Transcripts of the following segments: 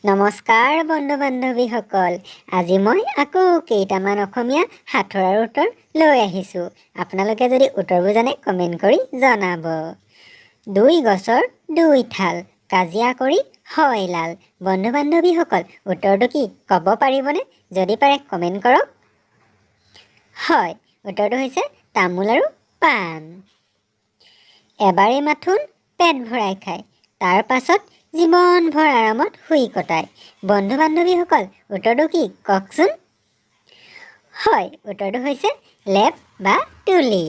নমস্কাৰ বন্ধু বান্ধৱীসকল, আজি মই আকৌ কেইটামান অসমীয়া সাঁথৰৰ উত্তৰ লৈ আহিছোঁ। আপোনালোকে যদি উত্তৰবোৰ জানে, কমেণ্ট কৰি জনাব। দুই গছৰ দুই ঠাল, কাজিয়া কৰি হয় লাল। বন্ধু বান্ধৱীসকল, উত্তৰটো কি ক'ব পাৰিবনে? যদি পাৰে, কমেণ্ট কৰক। হয়, উত্তৰটো হৈছে তামোল আৰু পাণ। এবাৰেই মাথোন পেট ভৰাই খায়, তাৰ পাছত জীৱনভৰ আৰামত শুই কটায়। বন্ধু বান্ধৱীসকল, উত্তৰটো কি কওকচোন। হয়, উত্তৰটো হৈছে লেপ বা তুলি।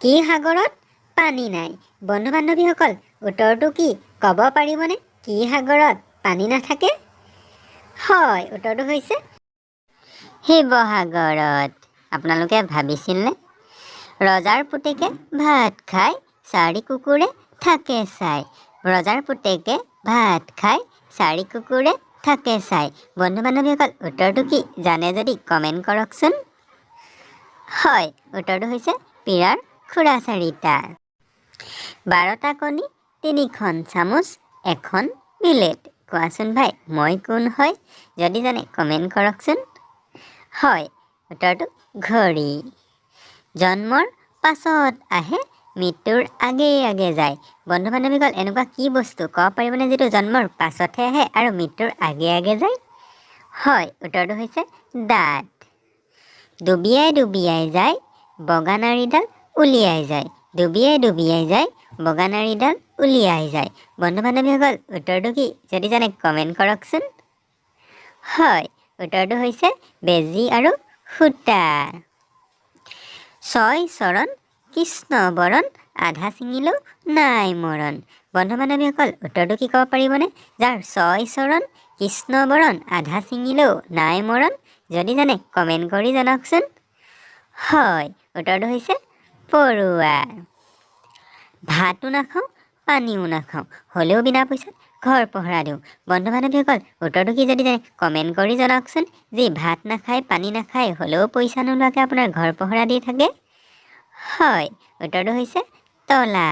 কি সাগৰত পানী নাই? বন্ধু বান্ধৱীসকল, উত্তৰটো কি ক'ব পাৰিবনে? কি সাগৰত পানী নাথাকে? হয়, উত্তৰটো হৈছে শিৱসাগৰত। আপোনালোকে ভাবিছিলনে? ৰজাৰ পুতেকে ভাত খায়, চাৰি কুকুৰে থাকে চাই। ৰজাৰ পুতেকে ভাত খায়, চাৰি কুকুৰে থাকে চাই। বন্ধু বান্ধৱীসকল, উত্তৰটো কি জানে যদি কমেণ্ট কৰকচোন। হয়, উত্তৰটো হৈছে পীৰাৰ খুৰা চাৰিটা। 12টা কণী, তিনিখন চামুচ, এখন প্লেট। কোৱাচোন ভাই, মই কোন হয়? যদি জানে, কমেণ্ট কৰকচোন। হয়, উত্তৰটো ঘড়ী। জন্মৰ পাছত আহে, মৃত্যুৰ আগে আগে যায়। বন্ধু বান্ধৱীসকল, এনেকুৱা কি বস্তু ক'ব পাৰিবনে, যিটো জন্মৰ পাছতহে আহে আৰু মৃত্যুৰ আগে আগে যায়? হয়, উত্তৰটো হৈছে দাঁত। ডুবিয়াই ডুবিয়াই যায়, বগা নাড়ীডাল উলিয়াই যায়। ডুবিয়াই ডুবিয়াই যায়, বগা নাড়ীডাল উলিয়াই যায়। বন্ধু বান্ধৱীসকল, উত্তৰটো কি যদি জানে, কমেণ্ট কৰকচোন। হয়, উত্তৰটো হৈছে বেজী আৰু সূতা। ছয় চৰণ কৃষ্ণ বৰণ, আধা ছিঙিলেও নাই মৰণ। বন্ধু বান্ধৱীসকল, উত্তৰটো কি ক'ব পাৰিবনে? যাৰ ছয় চৰণ, কৃষ্ণ বৰণ, আধা ছিঙিলেও নাই মৰণ। যদি জানে, কমেণ্ট কৰি জনাওকচোন। হয়, উত্তৰটো হৈছে পৰুৱা। ভাতো নাখাওঁ, পানীও নাখাওঁ, হ'লেও বিনা পইচাত ঘৰ পহৰা দিওঁ। বন্ধু বান্ধৱীসকল, উত্তৰটো কি যদি জানে, কমেণ্ট কৰি জনাওকচোন। যি ভাত নাখায়, পানী নাখায়, হ'লেও পইচা নোলোৱাকৈ আপোনাৰ ঘৰ পহৰা দি থাকে। হয়, উত্তৰটো হৈছে তলা।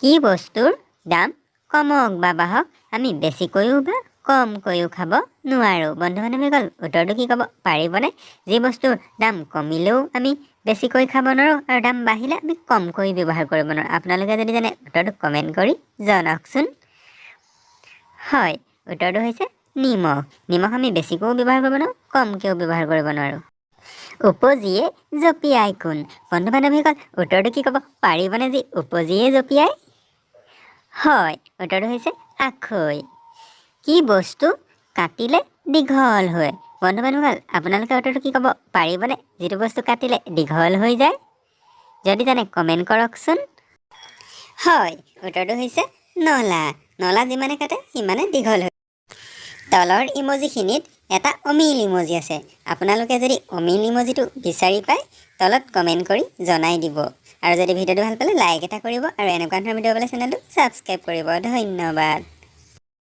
কি বস্তুৰ দাম কমক বা বাঢ়ক, আমি বেছিকৈও বা কমকৈও খাব নোৱাৰোঁ? বন্ধু বান্ধৱীসকল, উত্তৰটো কি ক'ব পাৰিবনে? যি বস্তুৰ দাম কমিলেও আমি বেছিকৈ খাব নোৱাৰোঁ আৰু দাম বাঢ়িলে আমি কমকৈ ব্যৱহাৰ কৰিব নোৱাৰোঁ। আপোনালোকে যদি জানে, উত্তৰটো কমেণ্ট কৰি জনাওকচোন। হয়, উত্তৰটো হৈছে নিমখ। নিমখ আমি বেছিকৈও ব্যৱহাৰ কৰিব নোৱাৰোঁ, কমকৈও ব্যৱহাৰ কৰিব নোৱাৰোঁ। উপজিয়ে জঁপিয়াই কোন? বন্ধু বান্ধৱীসকল, উত্তৰটো কি ক'ব পাৰিবনে, যি উপজিয়ে জঁপিয়াই? হয়, উত্তৰটো হৈছে আখৈ। কি বস্তু কাটিলে দীঘল হয়? বন্ধু বান্ধৱীসকল, আপোনালোকে উত্তৰটো কি ক'ব পাৰিবনে, যিটো বস্তু কাটিলে দীঘল হৈ যায়? যদি জানে, কমেণ্ট কৰকচোন। হয়, উত্তৰটো হৈছে নলা। নলা যিমানে কাটে, সিমানে দীঘল হয়। তলৰ ইমজিখিনিত এটা অমিল ইমজি আছে। আপোনালোকে যদি অমিল ইমজিটো বিচাৰি পায়, তলত কমেণ্ট কৰি জনাই দিব। আৰু যদি ভিডিঅ'টো ভাল পালে, লাইক এটা কৰিব আৰু এনেকুৱা ধৰণৰ ভিডিঅ' পালে চেনেলটো ছাবস্ক্ৰাইব কৰিব। ধন্যবাদ।